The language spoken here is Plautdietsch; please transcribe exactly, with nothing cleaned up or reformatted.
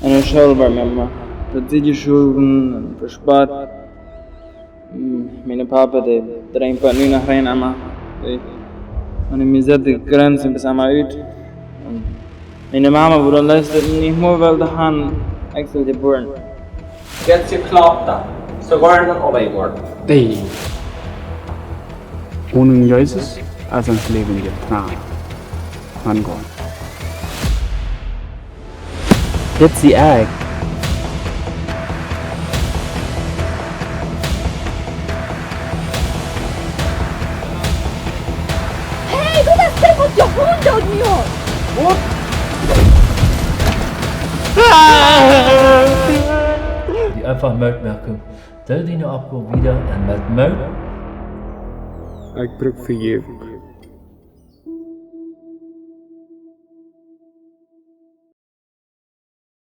En de School wort mie emma daut sie jeschowen un vespott. Mien Papa, dee drenjt bat nu noch rein emma. Dee, wan hee mie sitt, dee grinst un es emma ut. Un miene Mama, woo dan leist daut nich mol well han, ekj sull jebuaren. Jetzt jekloppt dan. Soogoa en Oba worden. Ey. Onen Jesus es ons Läwen jetrant von Gott. Dit sie ekj. Hey, du best der mit der Hunde und mir! Wie einfach Moot moaken. Doo diene Oppgow wieda un met Moot. Ekj bruk Vejäwunk.